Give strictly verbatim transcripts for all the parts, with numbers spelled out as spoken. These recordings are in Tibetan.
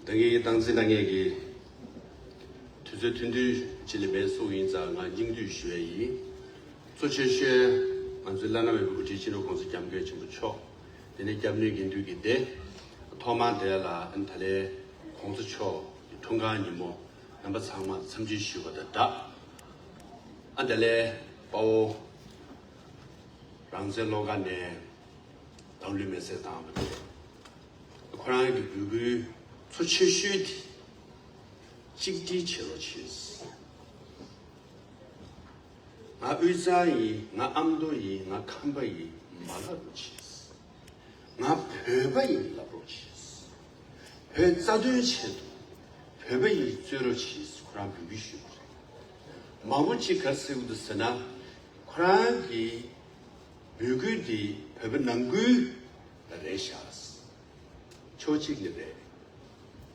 ད་གིན་སྟངས་འཛིན་གནང་མཁན་གྱི་དུས་ཚོད་ཐུང་ཐུང་ཅིག་ལས་མེད་སོང་ཡིན་ཙང་ང་སྙིང་བསྡུས་ཞུ་ཡ་ཡིན། གཙོ་ཆེ་ཤོས་ང་ཚོའི་བླ་ན་མེད་པའི་དབུ་ཁྲིད་སྤྱི་ནོར་༸གོང་ས་༸སྐྱབས་མགོན་ཆེན་པོ་མཆོག་དེ་ནས་སྐྱབས་གནས་དགེ་འདུན་གྱི་སྡེ། ཐོག་མར་དེ་ལ་ཨ་ནི་ད་ལན་༸གོང་ས་མཆོག་གི་འཁྲུངས་སྐར་ཉིན་མོ་རྣམ་པ་ཚང་མ་འཚམས་འདྲི་ཞུ་བ་དང་སྦྲགས། ཨ་ད་ལན་དཔའ་བོ་རང་བཙན་བློ་དགའ་ནས་རང་ལུས་མེར་སྲེག་བཏང་བ་དེ། ཁོ་རང་གི་འབོད་སྐུལ་གཙོ་ཆེ་ཤོས་དེ་གཅིག་སྒྲིལ་བྱེད་རོགས་བྱེད། ང་དབུས་གཙང་ཡིན། ང་ཨ་མདོ་ཡིན། ང་ཁམས་པ་ཡིན་མ་ལབ་རོགས་བྱེད། ང་བོད་པ་ཡིན་ལབ་རོགས་བྱེད། བོད་རྩ་དོན་ཆེད་དུ་བོད་པ་ཡིན་རྩོད་རོགས་བྱེད། ཁོ་རང་འབོད་སྐུལ་ཞུས་པ་རེད། མང་པོ་ཅིག་ག་རེ་ཟེར་གྱི་འདུག་ཟེར་ན། ཁོ་རང་གི་འབོད་སྐུལ་འདི་བོད་པ་ནང་ཁུལ་ལ་རེད་ཤག་ཕྱོགས་གཅིག་ནས་རེད།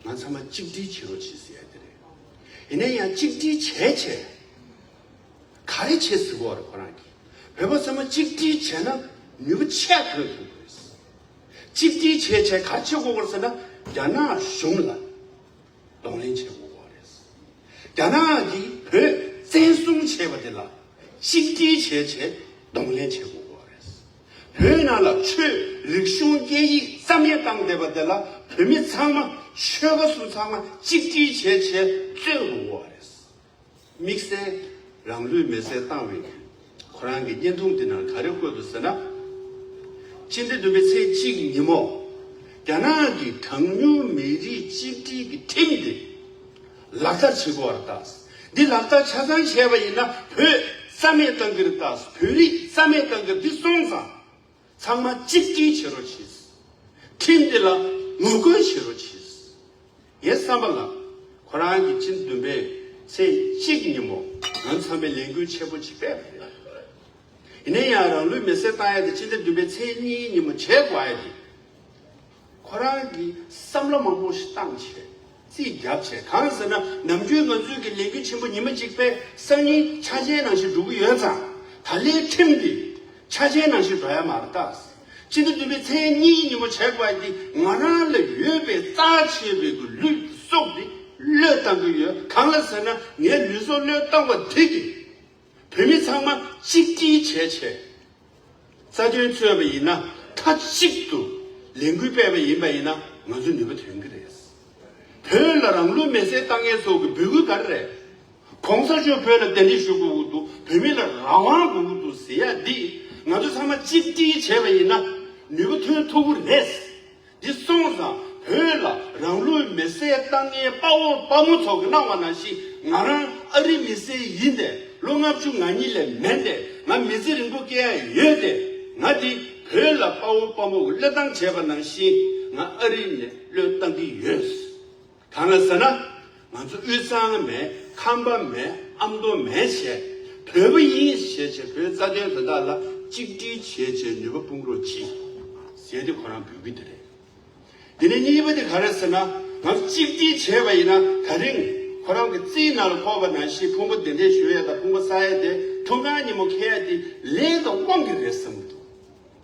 ང་ཚང་མ་གཅིག་སྒྲིལ་བྱེད་རོགས་བྱེད་ཟེར་ཡ་དེ་རེད། ཡིན་ན་ཡང་གཅིག་སྒྲིལ་བྱས་བྱས། ག་རེ་བྱེད་ཟེར་གོ་བ་རེད་ཁོ་རང་གིས། བོད་པ་ཚང་མ་གཅིག་སྒྲིལ་བྱས་ན་ནུས་པ་ཆེ་ཐོན་ཐུབ་དགོས། གཅིག་སྒྲིལ་བྱས་བྱས་ག་རེ་བྱེད་དགོས་རེད་ཟེར་ན། རྒྱ་ནག་གཞུང་ལ་གདོང་ལེན་བྱེད་དགོས་པ་རེད། རྒྱ་ནག་གིས་བོད་བཙན་བཟུང་བྱས་པ་དེ་ལ་གཅིག་སྒྲིལ་བྱས་བྱས་གདོང་ལེན་བྱེད་དགོས་པ་རེད། བོད་ནང་ལ་ཆོས་རིག་གཞུང་སྐད་ཡིག་རྩ་མེད་བཏང་བསྡད་པ་དེ་ལ་བོད་མི་ཚང་མ་ཆོལ་ཁ་གསུམ་ཚང་མ་གཅིག་སྒྲིལ་བྱས་བྱས་རྩོད་དགོས་པ་རེད། དམིགས་བསལ་རང་ལུས་མེར་སྲེག་བཏང་བའི་ཁོ་རང་གི་བརྙན་ཐུང་འདི་ནང་ག་རེ་བཀོད་འདུག་ཟེར་ན། སྤྱི་ཟླ་བདུན་པའི་ཚེས་གཅིག་ཉིན་མོ། རྒྱ་ནག་གི་གྲངས་ཉུང་མི་རིགས་གཅིག་སྒྲིལ་གྱི་ཁྲིམས་འདི་ལག་བསྟར་བྱེད་དགོས་པ་རེད་ད། འདི་ལག་བསྟར་ཆ་ཚང་བྱས་པ་ཡིན་ན་བོད་རྩ་མེད་བཏང་གི་རེད་ད། བོད་རིགས་རྩ་མེད་བཏང་གི་རེད། འདི་སོང་ཙང་ཚང་མ་གཅིག་སྒྲིལ་བྱེད་རོགས་བྱེད། ཁྲིམས་འདི་ལ་ངོ་རྒོལ་བྱེད་རོགས་བྱེད། ངའི་བསམ་པ་ལ། ཁོ་རང་གིས་སྤྱི་ཟླ་བདུན་པའི་ཚེས་གཅིག་ཉིན་མོ་ང་ཚང་མས་ལས་འགུལ་ཆེན་པོ་ཅིག་སྤེལ་བ་རེད། ཡིན་ན་ཡང་རང་ལུས་མེར་སྲེག་བཏང་ཡ་དེ་སྤྱི་ཟླ་བདུན་པའི་ཚེས་གཉིས་ཉིན་མོ་བྱེད་དགོས་ཡ་དེ། ཁོ་རང་གིས་བསམ་བློ་མང་པོ་ཞིག་བཏང་བྱས་རྩིས་བརྒྱབ་བྱས། གང་ཟེར་ན་ནམ་རྒྱུན་ང་ཚོའི་གི་ལས་འགུལ་ཆེན་པོ་ཉི་མ་གཅིག་པའི་སང་ཉིན་ཆ་ཆེན་ནང་བཞིན་འགྲོ་གི་ཡོད་ཙང་། ད་ལན་ཁྲིམས་འདི་ཆ་ཆེན་ནང་བཞིན་འགྲོ་ཡ་མ་རེད་ད། སྤྱི་ཟླ་བདུན་པའི་ཚེས་གཉིས་ཉིན་མོ་བྱེད་དགོས་ཡ་འདི་ང་རང་ལ་ཡོད་པའི་རྩ་ཆེ་བའི་གི་ལུས་སྲོག་འདི་བློས་བཏང་གི་ཡོད། གང་ལ་ཟེར་ན་ངའི་ལུས་སྲོག་བློས་བཏང་བ་དེ་གིས་བོད་མི་ཚང་མ་གཅིག་སྒྲིལ་བྱས་བྱས་རྩ་དོན་རྩོད་པ་ཡིན་ན། མཐའ་གཅིག་ཏུ་ལས་འགུལ་སྤེལ་བ་ཡིན་པ་ཡིན་ན་ང་ཚོ་ནུས་པ་ཐོན་གི་རེད། བོད་ལ་རང་ལུས་མེར་སྲེག་བཏང་མཁན་ཚོ་གི་འབོད་སྐུལ་ག་རེ་རེད། གོང་ས་མཆོག་བོད་ལ་གདན་འདྲེན་ཞུ་དགོས་ཀྱི་འདུག་བོད་མི་ལ་རང་དབང་དགོས་ཀྱི་འདུག་ཟེར་ཡ་འདི་ང་ཚོ་ཚང་མ་གཅིག་སྒྲིལ་བྱས་པ་ཡིན་ན་ནུས་པ་ཐོན་ཐུབ་ཀྱི་རེད། འདི་སོང་ཙང་བོད་ལ་རང་ལུས་མེར་སྲེག་བཏང་མཁན་དཔའ་བོ་དཔའ་མོ་ཚོ་གིས་གནང་བ་ནང་བཞིན། ང་རང་ཨ་རིའི་མི་སེར་ཡིན་ཏེ། ལོ་ལྔ་བཅུ་ང་གཉིས་ལས་མེད་དེ། ང་མི་ཚེ་རིང་པོ་སྐྱེལ་ཡ་ཡོད་དེ། ང་འདི་བོད་ལ་དཔའ་བོ་དཔའ་མོ་གིས་བློས་བཏང་བྱས་པ་ནང་བཞིན་ང་ཨ་རི་ནས་བློས་བཏང་གི་ཡོད། གང་ལ་ཟེར་ན། ང་ཚོ་དབུས་གཙང་མེད། ཁམས་པ་མེད། ཨ་མདོ་མེད་བྱས། བོད་པ་ཡིན་ཞེས་བྱས་བོད་རྩ་དོན་དོན་དག་ལ་གཅིག་སྒྲིལ་བྱས་བྱས་ནུས་པ་སྤུངས་རོགས་གྱིས་ཟེར་ཏེ་ཁོ་རང་འབོད་སྐུལ་དེ་རེད། དེ་ནས་གཉིས་པ་དེ་ག་རེ་ཟེར་ན། ང་ཚོ་གཅིག་སྒྲིལ་བྱས་པ་ཡིན་ན། ད་རིང་ཁོ་རང་གི་རྩིས་ནང་ལ་འཁོད་པ་ནང་བཞིན་ཕུང་པོ་གདན་འདྲེན་ཞུ་ཡ་དང་ཕུང་པོ་བསག་ཡ་དེ་འཁྲུངས་སྐར་ཉིན་མོ་འཁེལ་ཡ་དེ་ལས་དང་དབང་གིས་རེད་བསམ་གྱི་འདུག་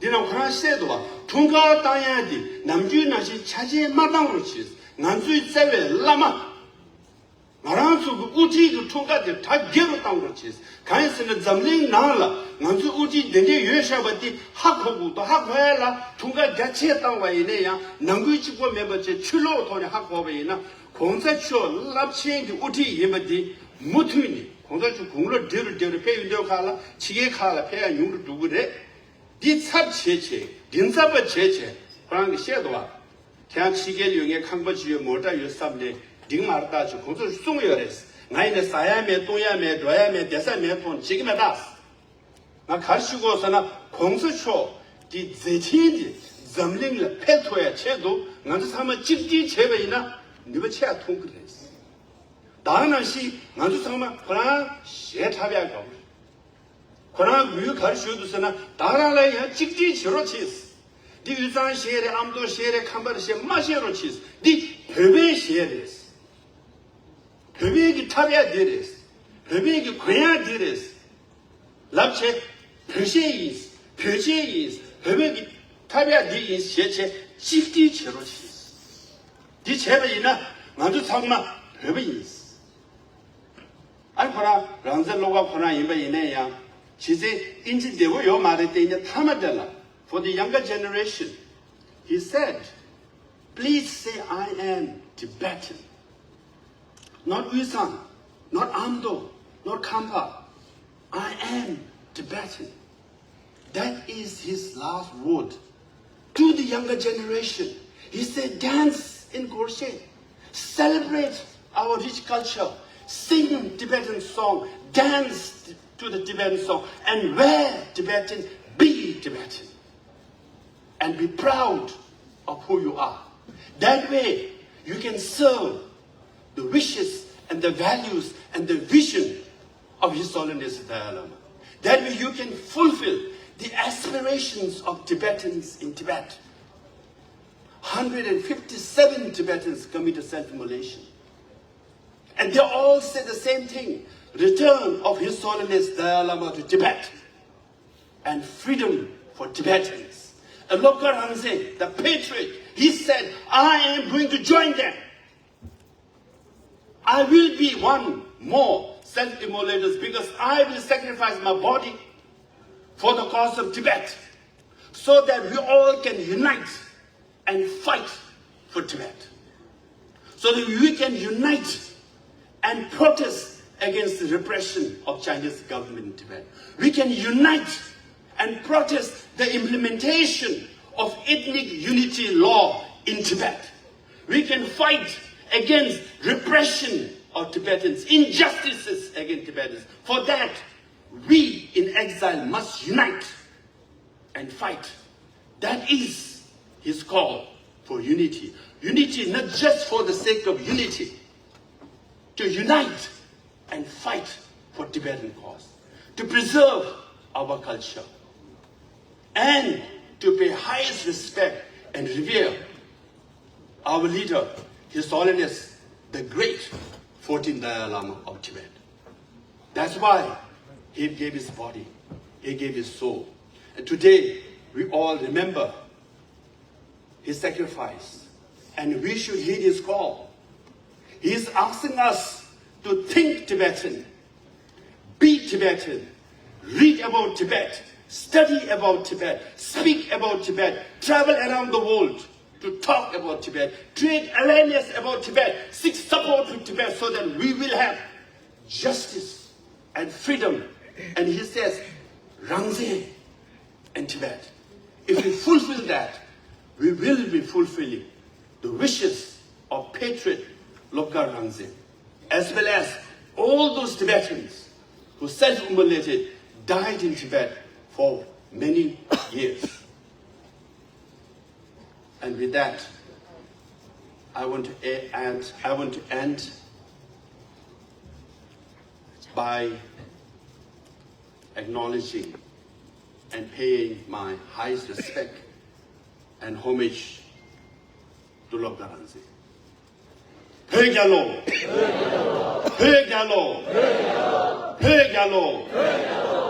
འདི་ནང་ཁོ་རང་བཤད་འདུག་བ། འཁྲུངས་སྐར་བཏང་ཡ་དེ་ནམ་རྒྱུན་ནང་བཞིན་ཆ་ཆེན་མ་བཏང་རོགས་གྱིས། ང་ཚོའི་བརྩེ་བའི་བླ་མ། ང་རང་ཚོ་གི་དབུ་ཁྲིད་ཀྱི་འཁྲུངས་སྐར་དེ་གྲ་རྒྱས་རུ་གཏང་རོགས་གྱིས། གང་ཡིན་ཟེར་ན་འཛམ་གླིང་ནང་ལ་ང་ཚོའི་དབུ་ཁྲིད་དེ་འདྲས་ཡོད་བཞག་པ་དེ་ཧ་གོ་དགོས་འདུག་ཧ་གོ་ཡ་ལ་འཁྲུངས་སྐར་རྒྱ་ཆེ་བཏང་བ་ཡིན་ན་ཡང་ནང་ཁུལ་གཅིག་པོ་མེད་པ་བྱས་ཕྱི་ལོགས་ཐོག་ནས་ཧ་གོ་བ་ཡིན་ན། གོང་ས་མཆོག་རླབས་ཆེན་གྱི་དབུ་ཁྲིད་ཡིན་པ་དེ་མུ་མཐུད་ནས་གོང་ས་མཆོག་དགུང་ལོ་བགྲེས་རུ་བགྲེས་རུ་ཕེབས་ཡོང་དུས་ཁག་ལ་ཕྱི་རྒྱལ་ཁག་ལ་ཕེབས་ཡ་ཉུང་རུ་འགྲོ་གི་རེད། འདི་ཚབ་བྱས་བྱས། མགྲིན་ཚབ་པ་བྱས་བྱས་ཁོ་རང་གིས་བཤད་འདུག་བ། ཁྱེད་རང་ཕྱི་རྒྱལ་ཡོད་མཁན་ཁང་པ་ཅིག་ཡོད། མོ་ཊ་ཡོད་བསམ་ནས་འགྲིག་མ་རེད་ད་ཅེས་གོང་ས་མཆོག་གསུངས་ཡོད་རེད། ང་ཡིན་ན་ཟ་ཡ་མེད། བཏུང་ཡ་མེད། འགྲོ་ཡ་མེད། བསྡད་ས་མེད། མཐོང་བྱེད་ཀྱི་མེད་ད། ང་ག་རེ་ཞུ་དགོས་ཟེར་ན། གོང་ས་མཆོག་གི་མཛད་འཕྲིན་དེ་འཛམ་གླིང་ལ་ཕེབས་ཐུབ་ཡ་ཆེད་དུ་ང་ཚོ་ཚང་མ་གཅིག་སྒྲིལ་བྱས་པ་ཡིན་ན་ནུས་པ་ཆེ་ཡ་ཐོན་གི་རེད། ད་ག་ནང་བཞིན་ང་ཚོ་ཚང་མ་ཁོ་རང་གཞས་འཁྲབ་ཡ་དགའ་པོ་རེད། ཁོ་རང་གིས་ག་རེ་ཞུས་འདུག་ཟེར་ན། ད་རང་ལ་ཡང་གཅིག་སྒྲིལ་བྱེད་རོགས་གྱིས། འདི་དབུས་གཙང་གཞས་རེད། ཨ་མདོ་གཞས་རེད། ཁམས་པ་གཞས་མ་བཤད་རོགས་གྱིས། འདི་བོད་པའི་གཞས་རེད། བོད་པའི་གི་འཁྲབ་ཡ་འདི་རེད། བོད་པའི་གི་གོན་ཡ་འདི་རེད། ལབ་བྱས། བོད་གཞས་ཡིན། བོད་ཆས་ཡིན། བོད་པའི་གི་འཁྲབ་ཡ་འདི་ཡིན་ཞེས་བྱས་གཅིག་སྒྲིལ་བྱེད་རོགས་གྱིས། འདི་བྱས་པ་ཡིན་ན། ང་ཚོ་ཚང་མ་བོད་པ་ཡིན། ཨ་ཁོ་རང་རང་བཙན་བློ་དགའ་ཁོ་རང་ཡིན་པ་ཡིན་ན་ཡང་གཞི་རྩའི་ཨིན་ཇི་བདེ་པོ་ཡོད་མ་རེད་དེ། ཡིན་ན་ཐ་མ་དེ་ལ། For the younger generation, he said, please say I am Tibetan. Not Uysan, not Amdo, not Khampa. I am Tibetan. That is his last word to the younger generation. He said, dance in Gorshe, celebrate our rich culture, sing Tibetan song, dance to the Tibetan song, and wear Tibetan, be Tibetan, and be proud of who you are. That way, you can serve the wishes and the values and the vision of His Holiness the Dalai Lama. That way, you can fulfill the aspirations of Tibetans in Tibet. Hundred and fifty-seven Tibetans committed self-immolation. And they all say the same thing: return of His Holiness Dalai Lama to Tibet and freedom for Tibetans. And Lobgar Hanse, the patriot, he said, I am going to join them. I will be one more self-immolators because I will sacrifice my body for the cause of Tibet so that we all can unite and fight for Tibet. So that we can unite and protest against the repression of Chinese government in Tibet. We can unite and protest the implementation of ethnic unity law in Tibet. We can fight against repression of Tibetans, injustices against Tibetans. For that, we in exile must unite and fight. That is his call for unity. Unity not just for the sake of unity, to unite and fight for Tibetan cause, to preserve our culture, and to pay highest respect and revere our leader, His Holiness the Great fourteenth Dalai Lama of Tibet. That's why he gave his body, he gave his soul. And today, we all remember his sacrifice, and we should heed his call. He is asking us to think Tibetan, be Tibetan, read about Tibet, study about Tibet, speak about Tibet, travel around the world to talk about Tibet, create awareness about Tibet, seek support to Tibet so that we will have justice and freedom. And he says, Rangze and Tibet. If we fulfill that, we will be fulfilling the wishes of patriot Lobgar Rangze, as well as all those Tibetans who self-immolated, died in Tibet for many years. And with that, I want to a- and I want to end by acknowledging and paying my highest respect and homage to Lobgar Rangze. བོད་རྒྱལ་ལོ། བོད་རྒྱལ་ལོ། བོད་རྒྱལ་ལོ།